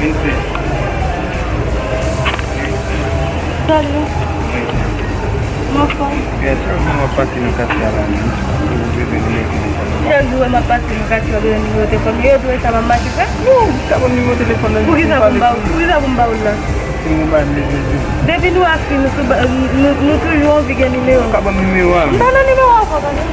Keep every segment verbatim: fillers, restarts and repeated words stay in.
Vin fè. Salut. Mwen fò. Byen, chak jou m ap pase nan katye a la, men. Chak jou m ap pase nan katye a, bezwen nimewo telefòn mwen. Yo di w sa m ap mache fè? Non, m ka ban m nimewo telefòn nan. Poukisa pou m ba w, poukisa pou m ba w l la? Si nou ba m bezwen di. Depi nou ak fi, nou tou ba, nou, nou toujou anvi gen nimewo. Ou ka ban m nimewo a, m pa nan nimewo a ankò, tande.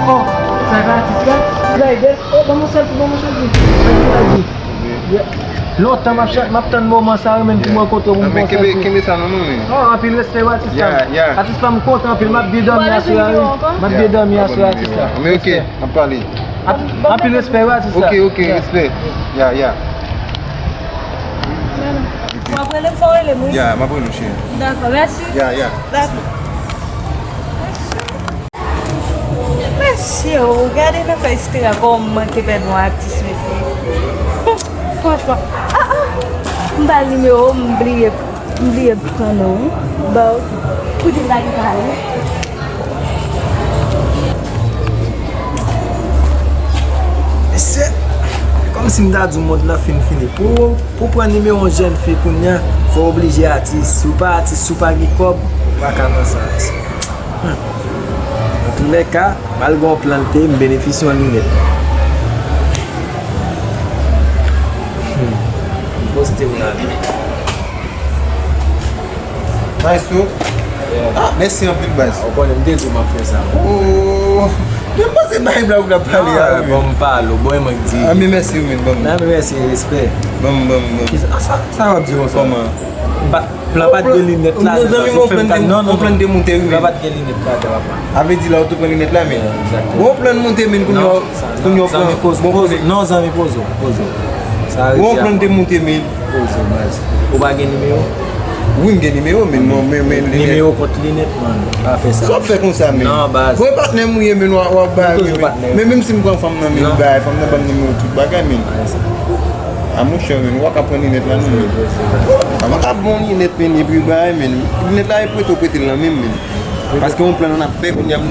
Oh, sa e pa atis la? Slider? Oh, ban m yon selfie, ban m yon selfie. Selfie la di. Yeah. Lontan m ap cha-, m ap tann moman sa yo, menm pou m rankontre w, pou m fè yon selfie. Kenbe sa nan men w. Oh, anpil respè pou atis la. Yeah, yeah. Atis la, m kontan anpil, m ap byen dòmi aswè a, wi. M ap byen dòmi aswè a, atis la. Men ok, n ap pale. Ap-, anpil respè, wi, atis la. Ok, ok, respè. Yeah, yeah. W ap rele m, fò w rele m, wi. Yeah, m ap rele w, cheri. Dakò, mèsi. Yeah, yeah. Dakò. Mesye, o, gade nan fè istri a, kòman m manke pèdi yon atis, mesye. Franchman, ah, ah, m ba l nimewo, m bliye, m bliye pran non, wi. Ba w, pou di l lage pale. Mesye, kòmsi m ta di w mond lan fin fini. Pou, pou pran nimewo yon jèn fi kounye a, fò w oblije atis. Si w pa atis, si w pa gen kòb, ou pa ka nan sa, mesye. Hmm. Antoulèka, malgre yon plan l te ye, m benefisye yon linèt. Hmm. M poste m nan li. Maestro? Yeah. Ah, mèsi anpil, baz. Ou konnen m te di w m ap fè sa. Oh. Bon, men m panse bay blag ou t ap pale a, wi. Bon, m pale, bon, e mwen k di. A, men mèsi, wi, men ban m. Nan, men mèsi, respè. Ban m, ban m, ban m. Kisa, sa, sa w ap di konsa? Kòman? Pa, plan pa t gen linèt la, non, non, non, non, non, plan pa t gen linèt la, papa. A vle di la, ou tou pran linèt la, men. Bon, plan monte, men, kounye a, kounye a, zanmi, poze, poze. Non, zanmi, poze, poze. Sa, bon, plan te monte, men. Poze, baz. Ou pa gen nimewo? Wi, m gen nimewo, men, mwen, men, men, linèt. Nimewo kont linèt, man. Pa fè sa. Sa w ap fè konsa, men? Non, baz. Bon, e patnè m ou ye, men, w ap, w ap bay, men, men, men menm si m pran fanm nan, men, bay, fanm nan ban m nimewo tout bagay, men. A, monchè, men, w pa ka pran linèt la, non, men. A, m pa ka bon linèt, men, epi bay, men. Linèt la, e prete w prete l nan men m, men. Paske yon plan n ap fè, kounye a, m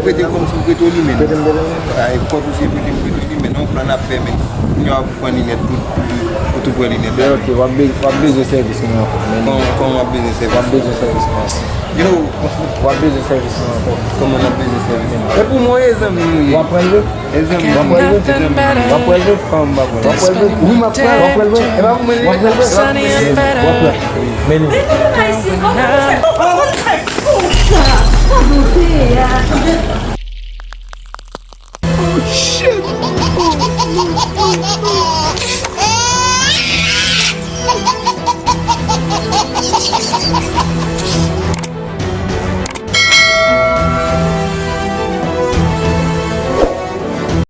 prete l kòmsi m prete w li, men. Ay, kòb ou se prete m, prete w li, men. Yon plan n ap fè, men. Kounye a, w ap pran linèt pou, pou, pou tou pran linèt la. Ok, w ap be-, w ap bezwen sèvis mwen ankò, men. Kòman, kòman w ap bezwen sèvis? W ap bezwen sèvis mwen ankò. Yo, w ap bezwen sèvis mwen ankò. Kòman m ap bezwen sèvis mwen? E pou mwen, e zanmi m ou ye. W ap pran l vre? E zanmi m. W ap pran l vre? E zanmi m. W ap pran l vre? Kòman m ap pran l? W ap pran l vre? Wi, m ap pran l. W ap pran l vre? E pa pou mwen li ye? W ap pran l vre? W ap pran l. Men li.